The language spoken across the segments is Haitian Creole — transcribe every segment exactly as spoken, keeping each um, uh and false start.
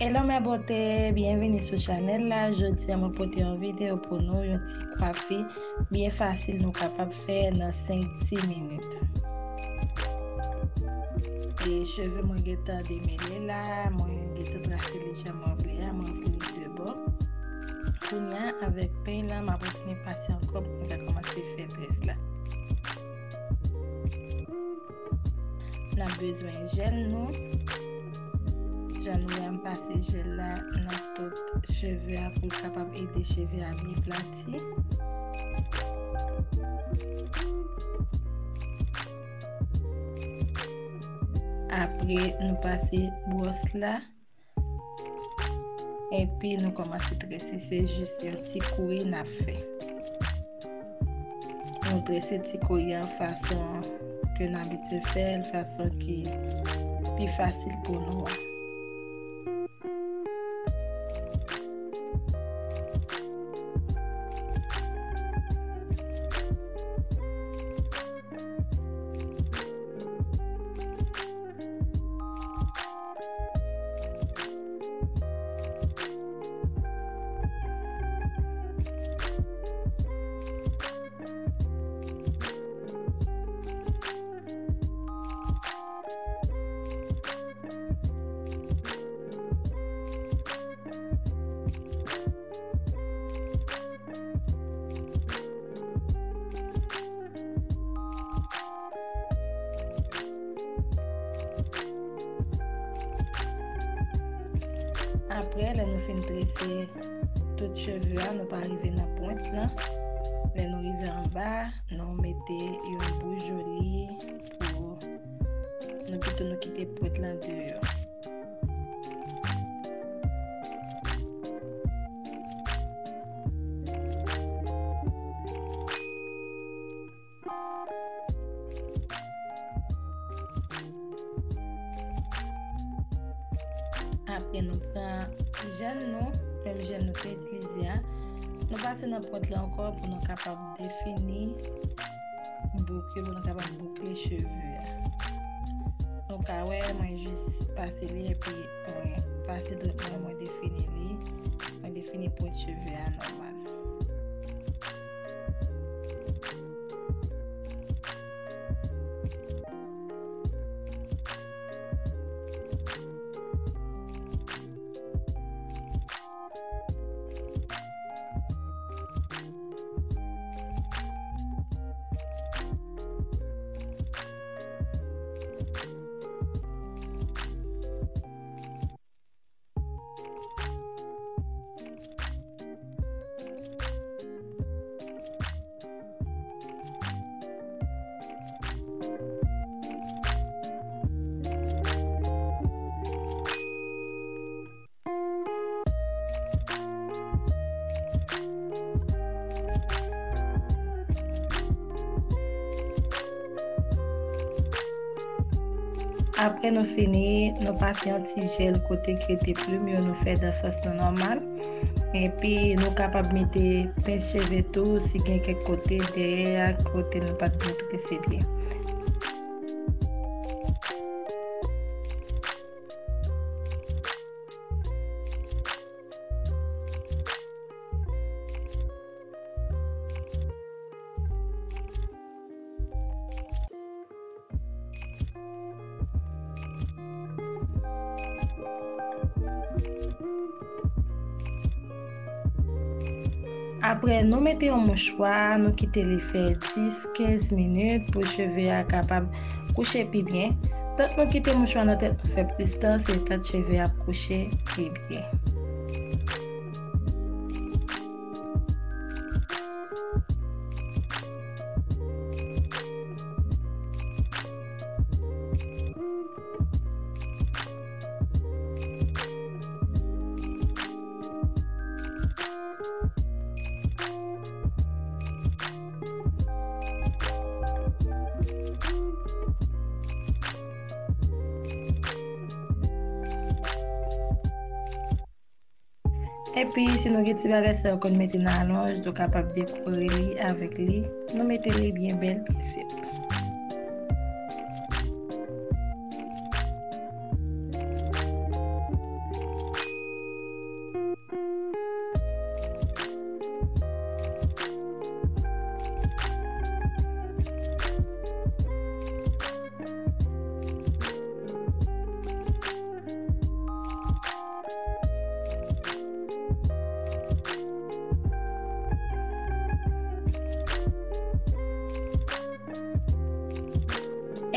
Hello mes beautés, byenvini sou chanèl la. Jodi a mwen pote yon videyo pou nou, yon ti kwafi byen fasil nou kapab fè nan senk ti minit. E cheve mwen gentan demele la, mwen gentan trase li jan mwen vle a, mwen vle li de bò. Kounye a avèk peny lan, m ap retounen pase ankò pou mwen ka kòmanse fè tres la. N ap bezwen jèl nou. Jan nou wè m pase jèl la nan tout cheve a pou l kapab ede cheve a byen plati. Apre nou pase bwòs la. Epi nou kòmanse trese, se jis yon ti kouri n ap fè. Nou trese ti kouri an fason ke n abitye fè l, fason ki pi fasil pou nou an. Apre, lè nou fin trese tout cheve a, nou pa rive nan pwent lan. Lè nou rive anba, nou mete yon bout joli pou nou pito nou kite pwent lan deyò. Apre nou pran jèl nou, menm jèl nou te itilize a. Nou pase nan pwent lan ankò pou nou kapab defini bouk yo, pou nou kapab boukle cheve a. Nou ka wè mwen jis pase li epi mwen pase dwèt mwen, mwen defini li, mwen defini pwent cheve a nòmal. Apre nou fini, nou pase yon ti jèl kote ki rete plim yo, nou fè danfans nou nòmal. Epi nou kapab mete pens cheve tou si gen kèk kote dèyè a kote nou pa t byen trese byen. Apre, nou mete yon mouchwa, nou kite li fè dis, kenz minit pou cheve a kapab kouche pi byen. Tank nou kite mouchwa nan tèt nou fè plis tan, se tank cheve a ap kouche pi byen. Epi, si nou gen ti bagay sa yo konn mete nan alonj, nou kapab dekore li avèk li. Nou mete li byen bèl, byen senp.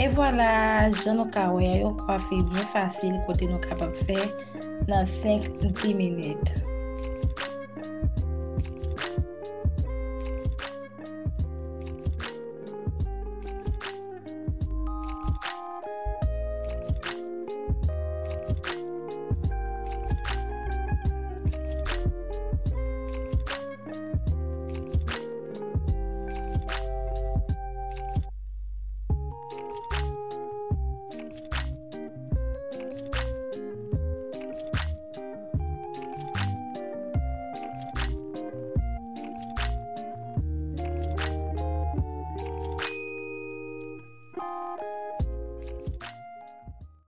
E vwala, jan nou ka wè a, yon kwafi byen fasil kote nou kapab fè nan senk ti minit.